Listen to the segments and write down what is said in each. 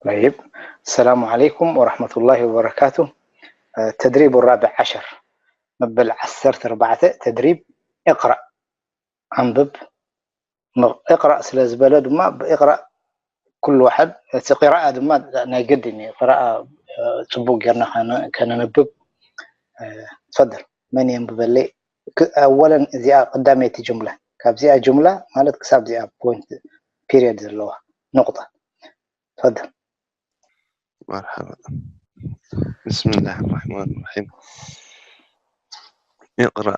طيب. السلام عليكم ورحمة الله وبركاته. ተድሪብ ራብዕ ዓሸር፣ መበል ዓሰርተ ኣርባዕተ፣ ተድሪብ እቕራእ፣ ኣንብብ። እቕራእ ስለ ዝበለ ድማ ብእቕራእ ኩሉ ዋሕድ፣ እቲ ቂራኣ ድማ ናይ ግድን እዩ። ቂራኣ ጽቡቅ ጌርና ከነ- ከነንብብ። ትፈደል፣ መን የንብበለይ? ኣወለን እዚኣ ቀዳመይቲ ጅምላ፣ ካብዚኣ ጅምላ ማለት ክሳብ እዚኣ ፖይንት ፒሪየድ ዘለዋ ንቁጣ። ትፈደል። مرحبا. بسم الله الرحمن الرحيم. اقرأ.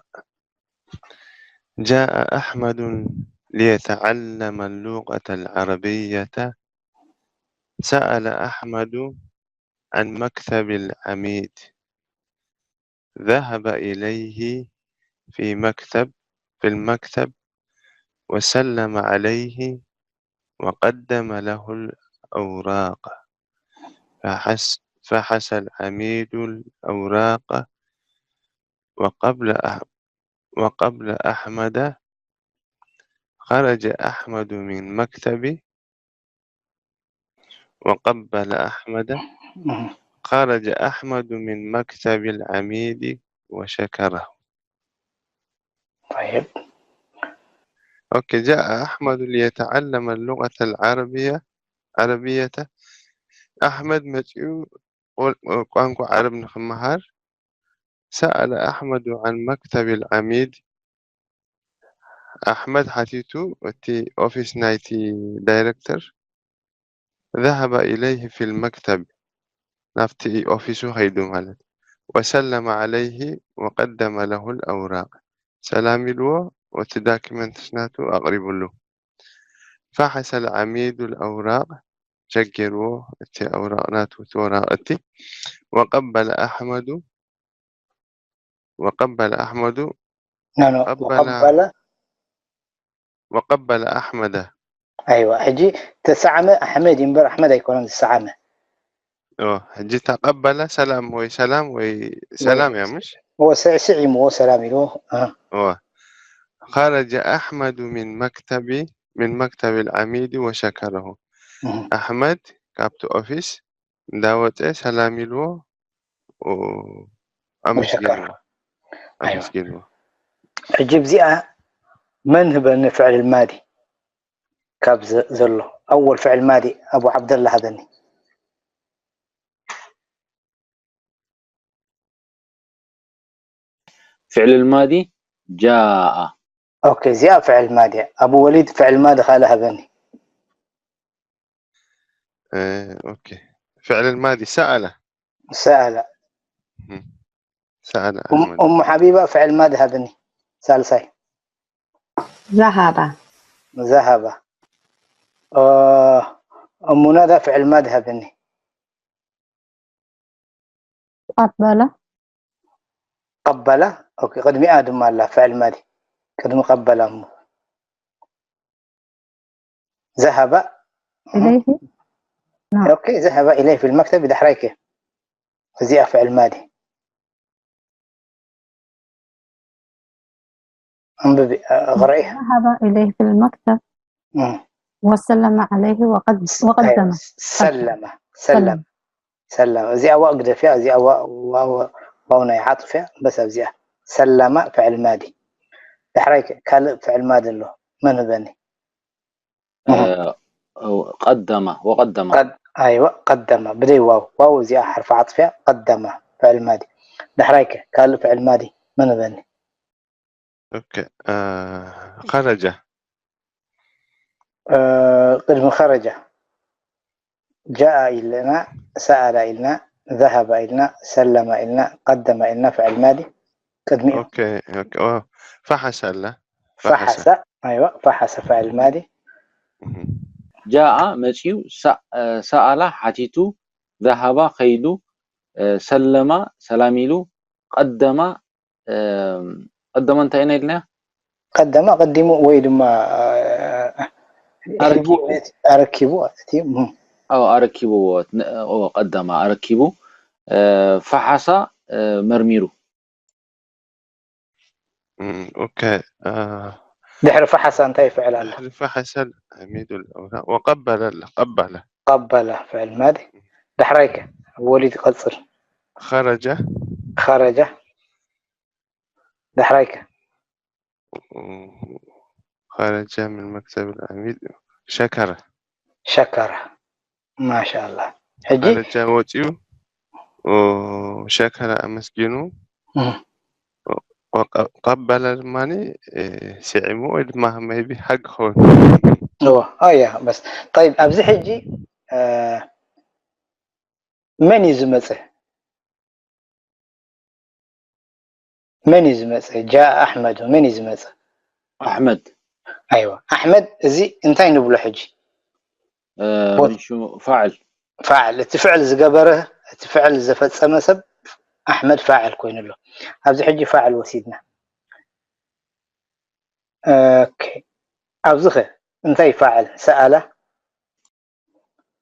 جاء أحمد ليتعلم اللغة العربية. سأل أحمد عن مكتب العميد. ذهب إليه في مكتب في المكتب وسلم عليه وقدم له الأوراق. فحس فحص العميد الأوراق وقبل أح وقبل أحمد. خرج أحمد من مكتب وقبل أحمد. خرج أحمد من مكتب العميد وشكره. طيب. أوكي، جاء أحمد ليتعلم اللغة العربية عربية. ኣሕመድ መፂኡ ቋንቋ ዓረብ ንክመሃር። سأل أحمد عن مكتب العميد. ኣሕመድ ሓቲቱ እቲ ኦፊስ ናይቲ ዳይረክተር። ذهب إليه في المكتب. ናብቲ ኦፊሱ ከይዱ ማለት። وسلم عليه وقدم له الأوراق. ሰላም ኢልዎ፣ እቲ ዳኪመንትስ ናቱ ኣቕሪብሉ። فحص العميد الأوراق. ቸክ ገይርዎ እቲ ኣውራቕ ናቱ፣ እቲ ወረቓቕቲ። وقبل أحمد وقبل أحمد ኖ ኖ قبل وقبل وقبل أحمد. ኣይዋ ሕጂ ተሰዓመ ኣሕመድ እዩ እምበር ኣሕመድ ኣይኮነን ዝሰዓመ። ሕጂ ተቀበለ ሰላም ወይ ሰላም ወይ ሰላም እያ ምሽ? እዎ ስዕስዕ ኢምዎ ሰላም ኢልዎ። خرج أحمد من مكتب من مكتب العميد وشكره. ኣሕመድ ካብቲ ኦፊስ እንዳወፀ ሰላም ኢልዎ ኣመስጊንዎ። ኣመስጊንዎ። ሕጂ ብዚኣ መን ህበኒ ፍዕል ማዲ ካብ ዘሎ ኣወል ፍዕል ማዲ ኣቡ ዓብደላ ሃበኒ። ፍዕል ማዲ ጃኣ። ኦኬ እዚኣ ፍዕል ማዲ እያ። ኣቡ ወሊድ ፍዕል ማዲ ካልእ ሃበኒ። ኦኬ ፍዕል ማዲ ሰኣለ። ሰኣለ። ሰኣለ። እሙ ሓቢባ ፍዕል ማዲ ሃበኒ። ሳልሳይ ዛሃባ። ዛሃባ። እሙ ናዳ ፍዕል ማዲ ሃበኒ። ቀበለ። ቀበለ። ኦኬ ቅድሚኣ ድማ ኣላ ፍዕል ማዲ ቅድሚ ቀበለ እሞ ذهب إليه نعم ኦኬ ذهب إليه في المكتب ዳሕራይ ከ እዚኣ ፍዕል ማዲ ኣንብቢ እቕረኢ ذهب إليه في المكتب እም። وسلم عليه وقد وقدم ሰለመ ሰለመ ሰለመ እዚኣ ዋው ግደፍያ እዚኣ ዋው ናይ ዓጥፍያ በስ ኣብዚኣ ሰለማ ፍዕል ማዲ ዳሕራይ ካልእ ፍዕል ማዲ ኣሎ መን ህበኒ ቀደመ ወቀደመ ኣይወ ቀደመ ብደይ ዋው ዋው እዚኣ ሓርፊ ዓጥፍያ ቀደመ ፍዕል ማዲ ዳሕራይ ካልእ ፍዕል ማዲ መን ህበኒ خرج ቅድሚ خرج جاء ኢልና ሰኣለ ኢልና ذهب ኢልና ሰለመ ኢልና ቀደመ ኢልና ፍዕል ማዲ ቅድሚኡ فحص ኣላ فحص ኣይወ فحص ፍዕል ማዲ ጃኣ መፅዩ ሰኣላ ሓቲቱ ذهب ከይዱ ሰለማ ሰላም ኢሉ ቀደማ ቀደማ እንታይ ኢና ኢልና ቀደማ ቀዲሙ ወይ ድማ ኣረኪቡ እቲ ኣረኪቡ ቀደማ ኣረኪቡ ፈሓሳ መርሚሩ ኦኬ ድሕሪ ፈሓሳ እንታይ ይፍዕል ኣሎ ፈሓሳ ሚዱ ቀበለ ቀበለ قبل فعل ماضي. ዳሕራይከ ወሊድ ይቐጽል። خرج خرج ዳሕራይከ خرج من مكتب العميد شكر شكر. ማሻኣላ። ሕጂ خرج ወፂኡ شكر ኣመስጊኑ እህ፣ قبل ድማ ስዒሙ ወይ ድማ maybe hug ክኸውን እዎ ኣያ በስ። طيب ኣብዚ ሕጂ እ፣ መን እዩ ዝመፀ? መን እዩ ዝመፀ? جاء أحمد መን እዩ ዝመፀ? ኣሕመድ ኣይዋ ኣሕመድ። እዚ እንታይ ንብሎ ሕጂ? ፋዕል ፋዕል እቲ ፍዕል ዝገበረ እቲ ፍዕል ዝፈፀመ ሰብ ኣሕመድ ፋዕል ኮይኑ ኣሎ። ኣብዚ ሕጂ ፋዕል ወሲድና። ኦኬ ኣብዚ ኸ እንታይ ፋዕል ሰኣላ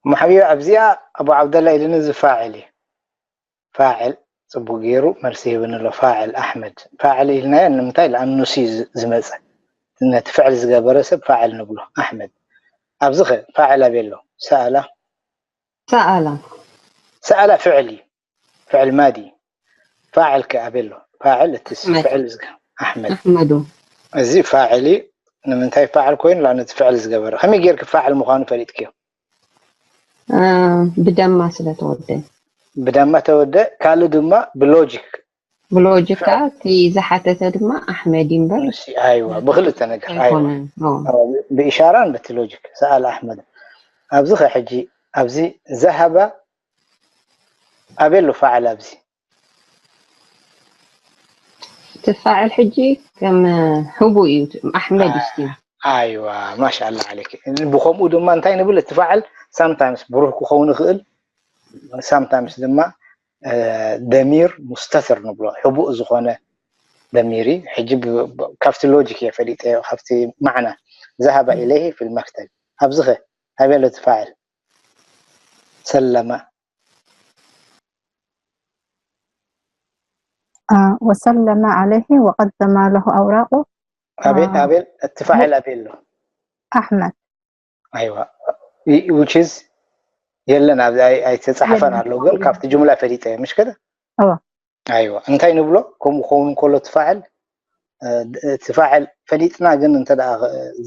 እሞ ሓቢቢ ኣብዚኣ ኣቡ ዓብደላ ኢልኒ እዚ ፋዕል እዩ። ፋዕል ፅቡቅ ገይሩ መልሲ ሂብኒ ኣሎ። ፋዕል ኣሕመድ ፋዕል ኢልናዮ ንምንታይ? ለኣኑ ንሱ እዩ ዝ- ዝመፀ ነቲ ፍዕል ዝገበረ ሰብ ፋዕል ንብሎ ኣሕመድ። ኣብዚ ኸ ፋዕል ኣበይ ኣሎ? ሰኣላ ሰኣላ ሰኣላ ፍዕል እዩ። ፍዕል ማዲ ፋዕል ከ ኣበይ ኣሎ? ፋዕል እቲ ኣሕመድ። ፍዕል ዝገ ኣሕመድ ኣሕመዱ እዚ ፋዕል እዩ። ንምንታይ ፋዕል ኮይኑ? ለኣኑ እቲ ፍዕል ዝገበረ። ከመይ ጌርክ ፋዕል ምዃኑ ፈሊጥክዮ? እ፣ ብደማ ስለ ተወደ ብደማ ተወደ። ካልእ ድማ ብሎጂክ ብሎጂካ እቲ ዝሓተተ ድማ ኣሕመድ እዩ እምበር ንሲ ኣይዋ ብክልተ ነገር ኣይዋ ኣይኮነን። ኦ፣ ብኢሻራን በቲ ሎጂክ ሰኣል ኣሕመድ። ኣብዚ ኸ ሕጂ ኣብዚ ዘሃባ ኣበይ ኣሎ ፋዕል ኣብዚ? እቲ ፋዕል ሕጂ ከም ሕቡእ እዩ ኣሕመድ እዩ ስቲል ኣይዋ ማሻላ ዓለይክ። ብኸምኡ ድማ እንታይ ንብል እቲ ፋዕል ሳምታይምስ ብሩህ ክኸውን ይኽእል ሳምታይምስ ድማ እ፣ ደሚር ሙስተትር ንብሎ ሕቡእ ዝኾነ ደሚር እዩ። ሕጂ ብ- ብ- ካብቲ ሎጂክ እየ ፈሊጠዮ ካብቲ ማዕና ዘሃባ ኢለይሂ ፊል መክተብ። ኣብዚ ኸ ኣበይ ኣሎ እቲ ፋዕል? ሰለማ آه، وسلم عليه وقدم له أوراقه ኣቤል آه، ኣቤል እቲ ፋዕል ኣበይ ኣሎ? أحمد ኣይዋ which is የለን ኣብዚ ኣይ- ኣይተፃሓፈን ኣሎ ግን ካብቲ ጅምላ ፈሊጠ ምሽ ከደ እወ። ኣይዋ እንታይ ንብሎ ከምኡ ክኸውን እንከሎ እቲ ፋዕል እ፣ እቲ ፋዕል ፈሊጥና ግን እንተ ደኣ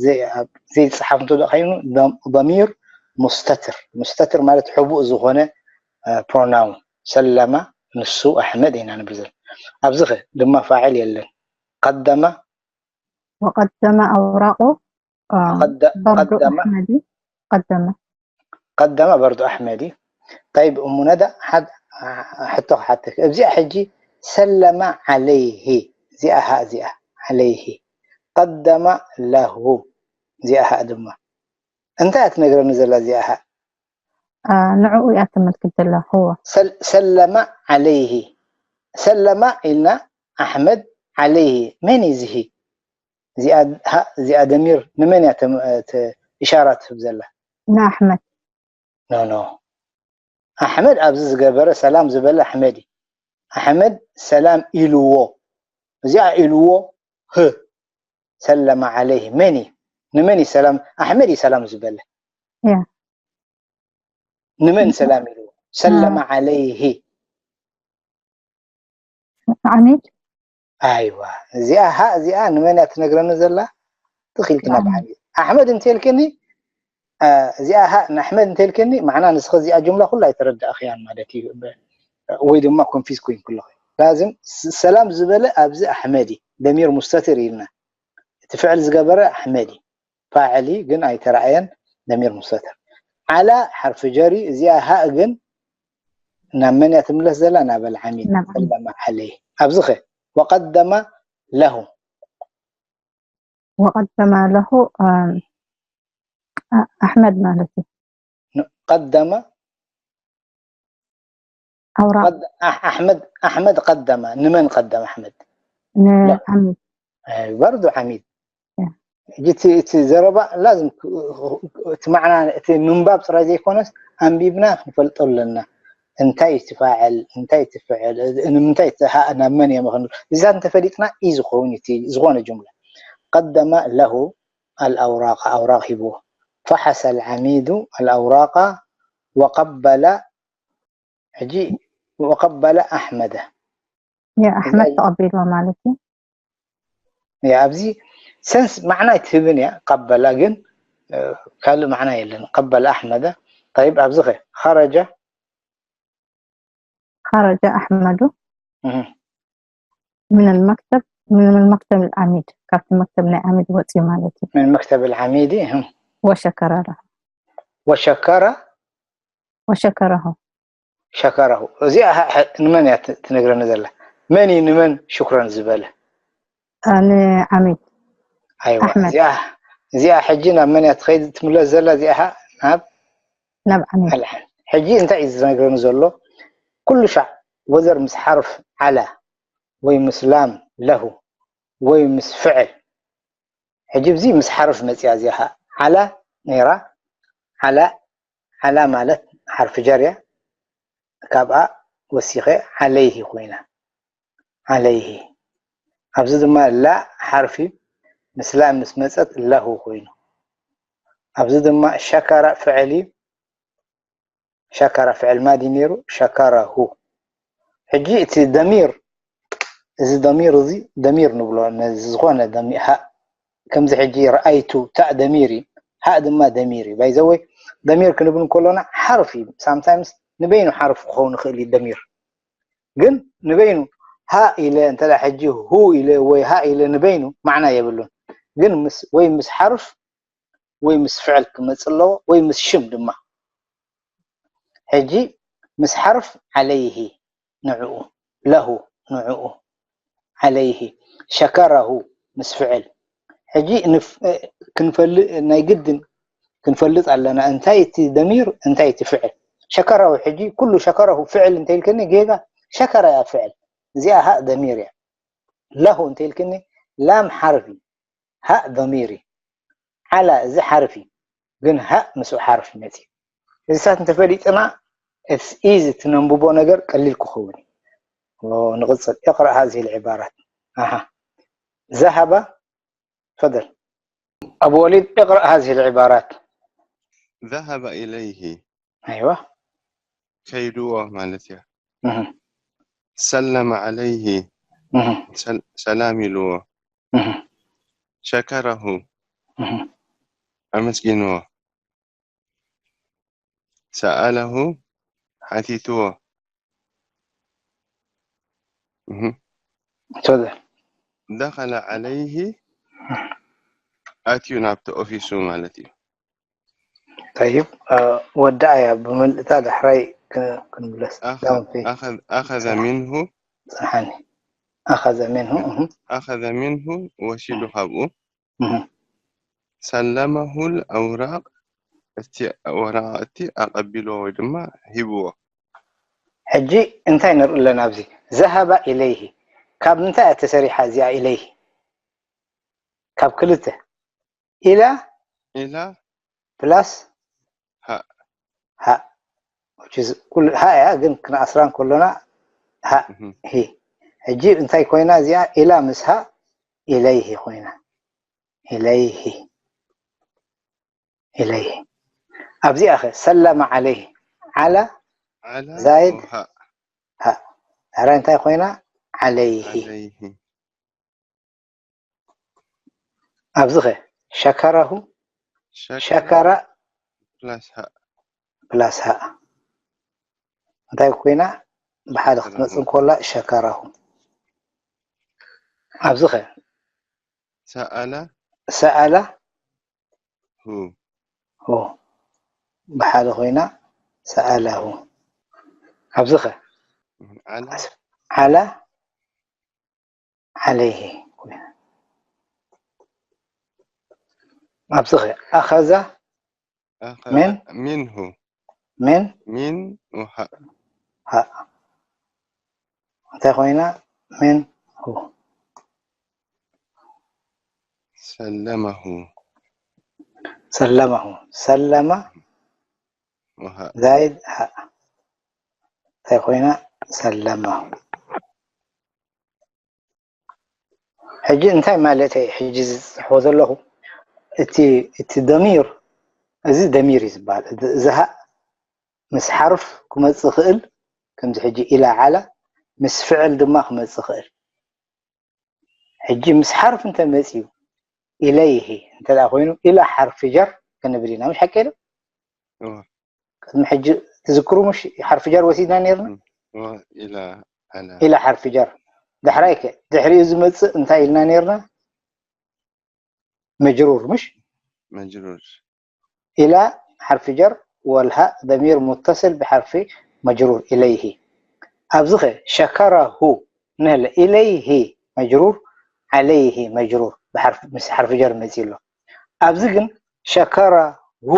ዘይ- ኣብ- ዘይፅሓፍ እንተ ደኣ ኮይኑ ضم- ضمير مستتر مستتر ማለት ሕቡእ ዝኾነ ፕሮናውን ሰለማ ንሱ ኣሕመድ ኢና ንብል ዘለና ኣብዚ ኸ ድማ ፋዕል የለን ቀደመ وقدم أوراقه آه، قد- برضو قدم أحمد قدم ቀደመ በርዱ ኣሕመድ እዩ። ጠይብ እሙ ነዳ ሓድ ሕቶ ክሓተክ እዚኣ ሕጂ ሰለመ ዓለይሂ እዚኣ ሃ እዚኣ ዓለይሂ ቀደመ ለሁ እዚኣ ሃ ድማ እንታይ እያ ትነግረኒ ዘላ እዚኣ ሃ آه، ንዕኡ እያ ተመልክት ዘላ هو ሰል- ሰለመ ዓለይሂ ሰለማ ኢልና ኣሕመድ ዓለይሂ መን እዩ ዝሂ እዚኣ ሃ እዚኣ ደሚር ንመን እያ ተም- ተ- ኢሻራ ትህብ ዘላ ንኣሕመድ ኖ ኖ ኣሕመድ ኣብዚ ዝገበረ ሰላም ዝበለ ኣሕመድ እዩ ኣሕመድ ሰላም ኢልዎ እዚኣ ኢልዎ ህ ሰለመ ዓለይህ መን እዩ ንመን እዩ ሰላም ኣሕመድ እዩ ሰላም ዝበለ ያ ንመን ሰላም ኢልዎ ሰለመ ዓለይህ ዓሚድ ኣይዋ እዚኣ ሃ እዚኣ ንመን እያ ትነግረኒ ዘላ ትኽኢልኪ ናብ ዓሚድ ኣሕመድ እንተልክኒ እዚኣ ሃ ንኣሕመድ እንተልክኒ ማዕና ንስኸ እዚኣ ጅምላ ኩላ ኣይተረዳእኽያን ማለት እዩ ወይ ድማ ኮንፊዝ ኮይንኩ ኣለኹ ላዝም ሰላም ዝበለ ኣብዚ ኣሕመድ እዩ ደሚር ሙስተትር ኢልና እቲ ፍዕል ዝገበረ ኣሕመድ እዩ ፋዕል እዩ ግን ኣይተረኣየን ደሚር ሙስተትር ዓላ ሓርፊ ጀር እዩ እዚኣ ሃእ ግን ናብ መን እያ ትምለስ ዘላ ናብ ኣልዓሚድ ናብ ዓሚድ። ሰለመ ዓለይህ ኣብዚ ኸ ወቀደመ ለሁ ወቀደመ ለሁ ኣሕመድ ማለት እዩ ቀደመ ኣውራ ኣሕመድ ኣሕመድ ቀደመ ንመን ቀደመ ኣሕመድ ንዓሚድ በርዱ ዓሚድ ሕጂ እቲ ዘረባ ላዝም እቲ ማዕና እቲ ምንባብ ጥራይ ዘይኮነስ ኣንቢብና ክንፈልጦ ኣለና እንታይ እቲ ፋዕል እንታይ እቲ ፍዕል ንምንታይ እቲ ሃእ ናብ መን እዮም ክንብል እዛ እንተፈሊጥና እዩ ዝኸውን እቲ ዝኾነ ጅምላ ቀደመ ለሁ ኣልኣውራቅ ኣውራቅ ሂብዎ ፈሐሰ ኣልዓሚዱ ኣልኣውራቃ وقبل ሕጂ وقبل أحمد የኣሕመድ ተቐቢልዎ ማለት እዩ። ያ ኣብዚ ሰንስ ማዕና ኣይትህብን እያ ቀበላ ግን ካልእ ማዕና የለን ቀበለ ኣሕመደ طيب ኣብዚ ኸ خرج خرج أحمد من المكتب من المكتب العميد ካብቲ መክተብ ናይ ዓሚድ ወፅዩ ማለት እዩ من مكتب العميد وشكر له وشكر وشكره شكره እዚኣ ንመን እያ ትነግረኒ ዘላ መን እዩ ንመን ሽኩረን ዝበለ ንዓሚድ ኣይዋ እዚኣ ሕጂ ናብ መን እያ ትኸይድ ትምለስ ዘላ እዚኣ ናብ ናብ ዓሚድ ሕጂ እንታይ እዩ ዝነግረኒ ዘሎ ኩሉ ሻዕ ወዘር ምስ ሓርፍ ዓላ ወይ ምስ ላም ለሁ ወይ ምስ ፍዕል ሕጂ እዚ ምስ ሓርፍ መፅያ እዚኣ ዓላ ነይራ ዓላ ዓላ ማለት ሓርፊ ጀር እያ ካብኣ ወሲኸ ዓለይሂ ኮይና ዓለይሂ ኣብዚ ድማ ላ ሓርፊ ምስ ላ ምስ መፀት ለሁ ኮይኑ ኣብዚ ድማ ሸከረ ፍዕል እዩ ሸከረ ፍዕል ማዲ ነይሩ ሸከረሁ ሕጂ እቲ ደሚር እዚ ደሚር እዚ ደሚር ንብሎ ነዚ ዝኾነ ሃእ ከምዚ ሕጂ ረኣይቱ ታእ ደሚር እዩ ሃእ ድማ ደሚር እዩ ባይዘወይ ደሚር ክንብል ከሎና ሓርፍ እዩ ሳምታይምስ ንበይኑ ሓርፍ ክኸውን ይኽእል እዩ ደሚር ግን ንበይኑ ሃእ ኢለ እንተ ሕጂ ሁ ኢለ ወይ ሃእ ኢለ ንበይኑ ማዕና የብሉን ግን ወይ ምስ ሓርፍ ወይ ምስ ፍዕል ክመጽእ ኣለዎ ወይ ምስ ሽም ድማ ሕጂ ምስ ሓርፍ ዓለይሂ ንዕኡ ለሁ ንዕኡ ዓለይሂ ሸከረሁ ምስ ፍዕል ሕጂ ክንፈልጥ ናይ ግድን ክንፈልጥ ኣለና እንታይ እቲ ደሚር እንታይ እቲ ፍዕል ሸከረሁ ሕጂ ኩሉ ሸከረሁ ፍዕል እንተ ኢልክኒ ጌጋ ሸከረ እያ ፍዕል እዚኣ ሃእ ደሚር እያ ለሁ እንተ ኢልክኒ ላም ሓርፍ እዩ ሃእ ደሚር እዩ ዓላ እዚ ሓርፍ እዩ ግን ሃእ ምስኡ ሓርፍ ይመፅእ እዚታት እንተፈሊጥና ኢዚ ትነንብቦ ነገር ቀሊል ክኸውን እዩ ንቕፅል اقرأ هذه العبارات أها ذهب تفضل أبو وليد اقرأ هذه العبارات ذهب إليه أيوة ከይድዎ ማለት እዩ ሰለመ ዓለይሂ ሰላም ኢልዎ ሸከረሁ ኣመስጊንዎ ሰኣለሁ ሓቲትዎ تفضل ደኸለ ዓለይሂ ኣትዩ ናብቲ ኦፊሱ ማለት እዩ طيب ወዳእያ ብምልእታ ዳሕራይ ክንምለስ ኣኸዘ ሚንሁ ፅንሓኒ ኣኸዘ ሚንሁ ኣኸዘ ሚንሁ ወሲዱ ካብኡ ሰለመሁ ልኣውራቅ እቲ ወረቃቅቲ ኣቀቢልዎ ወይ ድማ ሂብዎ ሕጂ እንታይ ንርኢ ኣለና ኣብዚ ዘሃባ ኢለይሂ ካብ ምንታይ እያ ተሰሪሓ እዚኣ ኢለይሂ ካብ ክልተ ኢላ ኢላ ፕላስ ሃእ ሃእ ሃእ እያ ግን ክንኣስራ እንከሎና ሃእ ሂ ሕጂ እንታይ ኮይና እዚኣ ኢላ ምስ ሃእ ኢለይሂ ኮይና ኢለይሂ ኢለይሂ ኣብዚኣ ኸ ሰለመ ዓለይሂ ዓላ ዛይድ ሃእ ዳሕራይ እንታይ ኮይና ዓለይሂ ኣብዚ ኸ ሸከረሁ ሸከረ ፕላስ ሃእ ፕላስ ሃእ እንታይ ኮይና ብሓደ ክትመፅእ እንከላ ሸከረሁ ኣብዚ ኸ ሰኣለ ሰኣለ ሁ ሁ ብሓደ ኮይና ሰኣለሁ ኣብዚ ኸ ዓላ ዓላ ዓለይሂ ኣብዚ ኸ ኣኸዘ ምን ሚንሁ ምን ሚን ውሃእ ሃእ እንታይ ኮይና ምን ሁ ሰለመሁ ሰለመሁ ሰለመ ውሃእ ዛይድ ሃእ እንታይ ኮይና ሰለመሁ ሕጂ እንታይ ማለት እዩ ሕጂ ዝፅሕፎ ዘለኹ እቲ እቲ ደሚር እዚ ደሚር እዩ ዝበሃል እዚ ሃእ ምስ ሓርፍ ክመጽእ ይኽእል፣ ከምዚ ሕጂ ኢላ ዓላ፣ ምስ ፍዕል ድማ ክመጽእ ይኽእል። ሕጂ ምስ ሓርፍ እንተ መጺኡ፣ ኢለይሂ እንተ ደኣ ኮይኑ፣ ኢላ ሓርፊ ጀር ክንብል ኢና። ምሽ ሓቂ ዶ? እወ። ቅድሚ ሕጂ ትዝክሩ ምሽ ሓርፊ ጀር ወሲድና ነይርና? እወ፣ ኢላ ዓላ። ኢላ ሓርፊ ጀር። ዳሕራይ ከ፣ ድሕሪኡ ዝመጽእ እንታይ ኢልና ነይርና? መጅሩር፣ ምሽ? መጅሩር። ኢላ ሓርፊ ጀር፣ ወልሃእ ደሚር ሙተስል ብሓርፊ መጅሩር፣ ኢለይሂ። ኣብዚ ኸ፣ ሸከረሁ ንህለ፣ ኢለይሂ መጅሩር፣ ዓለይሂ መጅሩር፣ ብሓርፊ፣ ምስ ሓርፊ ጀር መጺኡ ኣሎ። ኣብዚ ግን፣ ሸከረሁ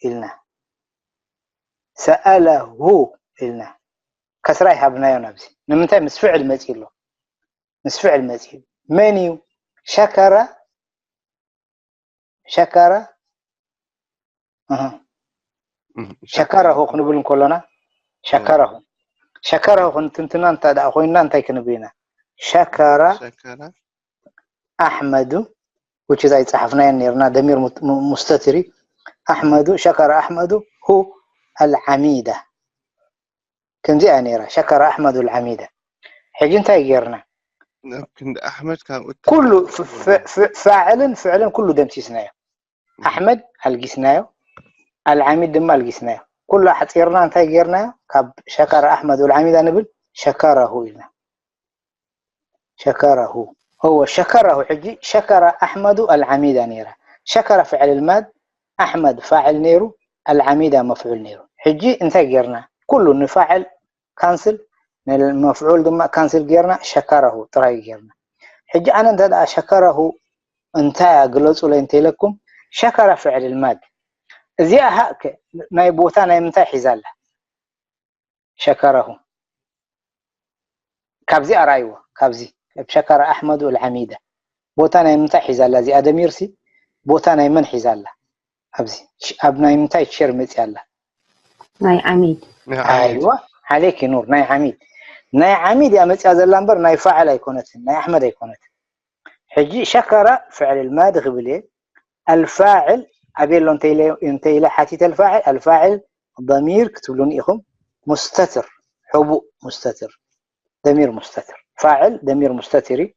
ኢልና፣ ሰኣለሁ ኢልና፣ ከስራ ይሃብናዮ ናብዚ። ንምንታይ? ምስ ፍዕል መጺኡ ኣሎ። ምስ ፍዕል መጺኡ። መን እዩ? ሸከረ፣ ሸከረ፣ እህ። እም፣ ሸከረሁ ክንብል እንከሎና፣ ሸከረሁ። ሸከረሁ ክንትንትና እንተ ደኣ ኮይንና እንታይ ክንብል ኢና? ሸከረ ሸከረ። ኣሕመዱ፣ which is ኣይጸሓፍናዮን ነይርና፣ ደሚር ሙት-፣ ሙ-፣ ሙስተትሪ። ኣሕመዱ፣ ሸከረ ኣሕመዱ፣ ሁ ኣልዓሚደ። ከምዚኣ ነይራ፣ ሸከረ ኣሕመዱ ኣልዓሚደ። ሕጂ እንታይ ጌርና? ናብ ክንዲ ኣሕመድ ካብኡ ኩሉ ፍ-፣ ፍ-፣ ፍ-፣ ፋዕልን ፍዕልን ኩሉ ደምሲስናዮ። ኣሕመድ ኣልጊስናዮ፣ ኣልዓሚድ ድማ ኣልጊስናዮ። ኩሉ ኣሕጺርና እንታይ ጌርናዮ? ካብ ሸከረ ኣሕመዱ ኣልዓሚደ ንብል፣ ሸከረሁ ኢልና። ሸከረሁ። እወ፣ ሸከረሁ። ሕጂ ሸከረ ኣሕመዱ ኣልዓሚደ ነይራ። ሸከረ ፍዕል ልማድ፣ ኣሕመድ ፋዕል ነይሩ፣ ኣልዓሚደ መፍዑል ነይሩ። ሕጂ እንታይ ጌርና? ኩሉ ንፋዕል ካንስል፣ ንመፍዑል ድማ ካንስል ጌርና፣ ሸከረሁ ጥራይ ጌርና። ሕጂ ኣነ እንተ ደኣ ሸከረሁ እንታይ እያ ግለጹለይ እንተ ኢለኩም፣ ሸከረ ፍዕል ልማድ። እዚኣ ሃእ ከ ናይ ቦታ ናይ ምንታይ ሒዛ ኣላ? ሸከረሁ። ካብዚ ኣርኣይዎ፣ ካብዚ፣ ሸከረ ኣሕመዱ ኣልዓሚደ። ቦታ ናይ ምንታይ ሒዛ ኣላ? እዚኣ ደሚርሲ ቦታ ናይ መን ሒዛ ኣላ? ኣብዚ፣ ሽ-፣ ኣብ ናይ ምንታይ ሸር መጺኣ ኣላ? ናይ ዓሚድ። ናይ ዓሚድ። ኣይዋ፣ ዓለይኪ ኑር፣ ናይ ዓሚድ። ናይ ዓሚድ እያ መጺኣ ዘላ እምበር ናይ ፋዕል ኣይኮነትን፣ ናይ ኣሕመድ ኣይኮነትን። ሕጂ ሸከረ ፍዕል ልማድ ክብል እየ። ኣልፋዕል ኣበይ ኣሎ እንተ ኢለ፣ እንተ ኢለ ሓቲተ ኣልፋዕል፣ ኣልፋዕል ደሚር ክትብሉኒ ኢኹም። ሙስተትር፣ ሕቡእ ሙስተትር፣ ደሚር ሙስተትር። ፋዕል ደሚር ሙስተትር እዩ።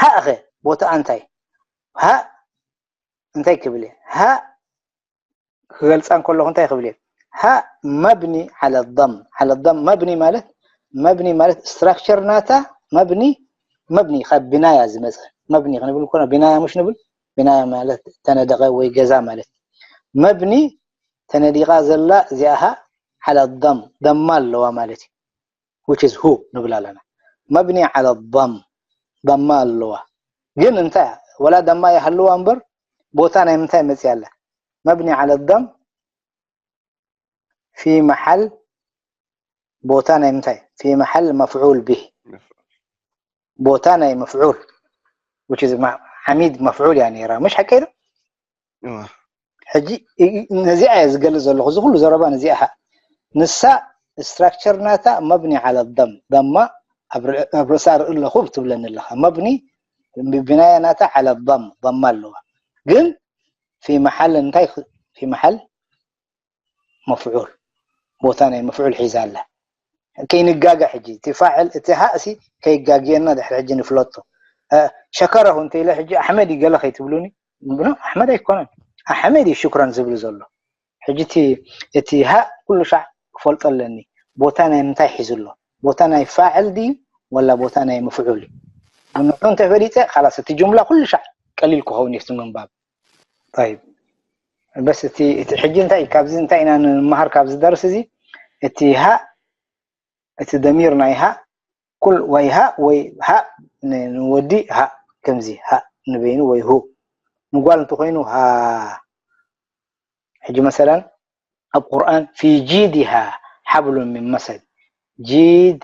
ሃእ ኸ ቦታኣ እንታይ? ሃእ እንታይ ክብል እየ? ሃእ ክገልጻ እንከለኹ እንታይ ክብል እየ? ሃእ መብኒ ዓለ ضም። ዓለ ضም መብኒ ማለት፣ መብኒ ማለት ስትራክቸር ናታ መብኒ፣ መብኒ ካብ ቢናያ ዝመጸ። መብኒ ክንብል ከሎ ቢናያ ምሽ ንብል? ቢናያ ማለት ተነደቐ ወይ ገዛ ማለት። መብኒ ተነዲቓ ዘላ እዚኣ ሃእ ዓለ ضም፣ ደማ ኣለዋ ማለት እዩ። Which is ሁ ንብል ኣለና። መብኒ ዓለ ضም፣ ደማ ኣለዋ። ግን እንታይ እያ? ወላ ደማ ይሃልዋ እምበር ቦታ ናይ ምንታይ መጽያ ኣላ? መብኒ ዓለ ضም ፊ መሓል፣ ቦታ ናይ ምንታይ? ፊ መሓል መፍዑል ቢህ። ቦታ ናይ መፍዑል፣ which is ማ-፣ ዓሚድ መፍዑል እያ ነይራ። ምሽ ሓቀይ ዶ? እወ። ሕጂ እ-፣ እ-፣ ነዚኣ እየ ዝገልጽ ዘለኹ። እዚ ኩሉ ዘረባ ነዚኣ ሃእ። ንሳ ስትራክቸር ናታ መብኒ ዓለ ضም፣ ደማ ኣብ ር-፣ ኣብ ርእሳ ርኢ ኣለኹ ትብለኒ ኣለኻ። መብኒ ብ-፣ ቢናያ ናታ ዓለ ضም፣ ደማ ኣለዋ። ግን ፊ መሓል እንታይ ክ-፣ ፊ መሓል መፍዑል፣ ቦታ ናይ መፍዑል ሒዛ ኣላ። ከይንጋገ ሕጂ፣ እቲ ፋዕል፣ እቲ ሃእሲ ከይጋግየና ድሕሪ ሕጂ ንፍለጦ። እ፣ ሸከረሁ እንተ ኢለ ሕጂ ኣሕመድ እዩ ገለ ከይትብሉኒ፣ ብኖ ኣሕመድ ኣይኮነን። ኣሕመድ እዩ ሽክረን ዝብል ዘሎ። ሕጂ እቲ፣ እቲ ሃእ ኩሉ ሻዕ ክፈልጦ ኣለኒ። ቦታ ናይ ምንታይ ሒዙ ኣሎ? ቦታ ናይ ፋዕል ድዩ ወላ ቦታ ናይ መፍዑል እዩ? ንዑ እንተ ፈሊጠ፣ ካላስ እቲ ጅምላ ኩሉ ሻዕ ቀሊል ክኸውን እዩ እቲ ምንባብ። ጠይብ። በስ እቲ፣ እቲ ሕጂ እንታይ፣ ካብዚ እንታይ ኢና ንምሃር ካብዚ ደርሲ እዚ? እቲ ሃእ፣ እቲ ደሚር ናይ ሃእ፣ ኩል ወይ ሃእ ወይ ሃእ ን-፣ ንወዲ ሃእ፣ ከምዚ ሃእ ንበይኑ ወይ ሁ። ንጓል እንተኾይኑ ሃ። ሕጂ መሰለን ኣብ ቁርኣን ፊ ጂዲሃ ሓብሉን ሚን መሰድ። ጂድ፣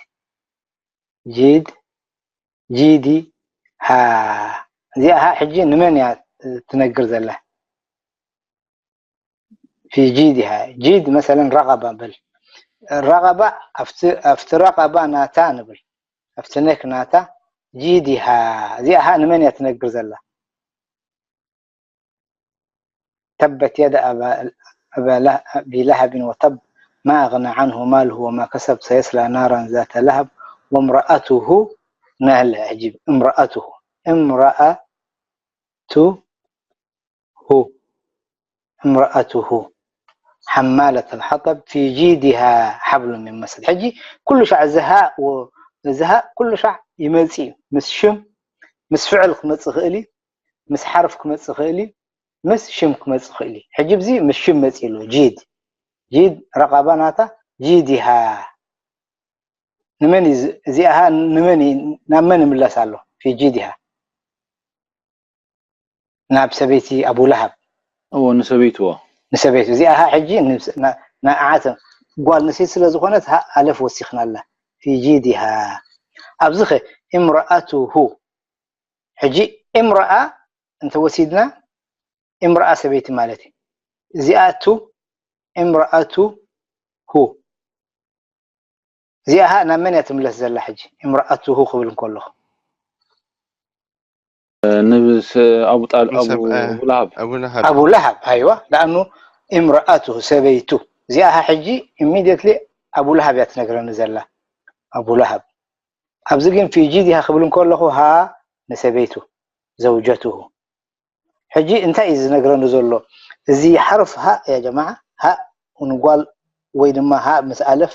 ጂድ፣ ጂዲ፣ ሃ። እዚኣ ሃ ሕጂ ንመን እያ ትነግር ዘላ? ፊ ጂዲሃ። ጂድ መሰለን ረቐባ በል። ረቐባ ኣብቲ፣ ኣብቲ ረቐባ ናታ ንብል። ኣብቲ ነክ ናታ ጂዲሃ። እዚኣ ሃ ንመን እያ ትነግር ዘላ? ተበት የዳ ኣባ፣ ኣባ ለህ-፣ ኣቢ ለሃብን ወተብ። ما أغنى عنه ماله وما كسب سيصلى نارا ذات لهب وامرأته نال عجيب امرأته امرأته امرأته حمالة الحطب في جيدها حبل من مسد ሕጂ ኩሉ ሻዕ እዚ ሃእ ወ- እዚ ሃእ ኩሉ ሻዕ ይመጽእ እዩ ምስ ሽም ምስ ፍዕል ክመጽእ ይኽእል እዩ ምስ ሓርፍ ክመጽእ ይኽእል እዩ ምስ ሽም ክመጽእ ይኽእል እዩ ሕጂ እዚ ምስ ሽም መጽእ ኣሎ ጂድ ጂድ ረቓባ ናታ ጂዲሃ ንመን እዩ ዝ- እዚኣ ሃ ንመን እዩ ናብ መን ይምለስ ኣሎ في جيدها ናብ ሰበይቲ ኣቡ ለሃብ እዎ ንሰበይትዎ ንሰበይቱ እዚኣ ሃ ሕጂ ንዓት ጓል ንሴት ስለ ዝኾነት ሃ ኣለፍ ወሲኽናላ في جيدها ኣብዚ ኸ امرأته ሕጂ امرأة እንተወሲድና امرأة ሰበይቲ ማለት እዩ እዚኣ ቱ امرأته እዚኣ ሃ ናብ መን እያ ትምለስ ዘላ ሕጂ امرأته ክብል እንከለኹ ንብስ ኣቡ ጣል ኣቡ ለሃብ ኣቡ ለሃብ ኣቡ ለሃብ ኣይዋ ዳኣኑ امرأته ሰበይቱ እዚኣ ሃ ሕጂ immediately ኣቡ ለሃብ እያ ትነግረኒ ዘላ ኣቡ ለሃብ ኣብዚ ግን في جيدها ክብል እንከለኹ ሃ ንሰበይቱ زوجته ሕጂ እንታይ እዩ ዝነግረኒ ዘሎ እዚ ሓርፍ ሃእ ያ ጀማዓ ሃእ ንጓል ወይ ድማ ሃእ ምስ ኣለፍ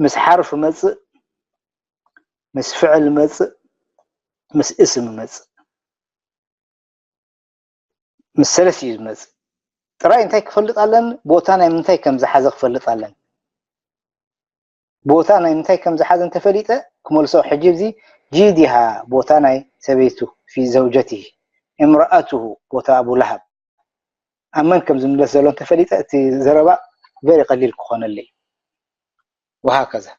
ምስ ሓርፍ መፅእ ምስ ፍዕል መፅእ ምስ እስም መፅእ ምስ ሰለስት እዩ ዝመፅእ ጥራይ እንታይ ክፈልጥ ኣለኒ ቦታ ናይ ምንታይ ከም ዝሓዘ ክፈልጥ ኣለኒ ቦታ ናይ ምንታይ ከም ዝሓዘ እንተፈሊጠ ክመልሶ ሕጂ እዚ ጂዲሃ ቦታ ናይ ሰበይቱ في زوجته امرأته ቦታ ኣቡ ለሃብ ኣብ መን ከም ዝምለስ ዘሎ እንተፈሊጠ እቲ ዘረባ very ቀሊል ክኾነለይ وهكذا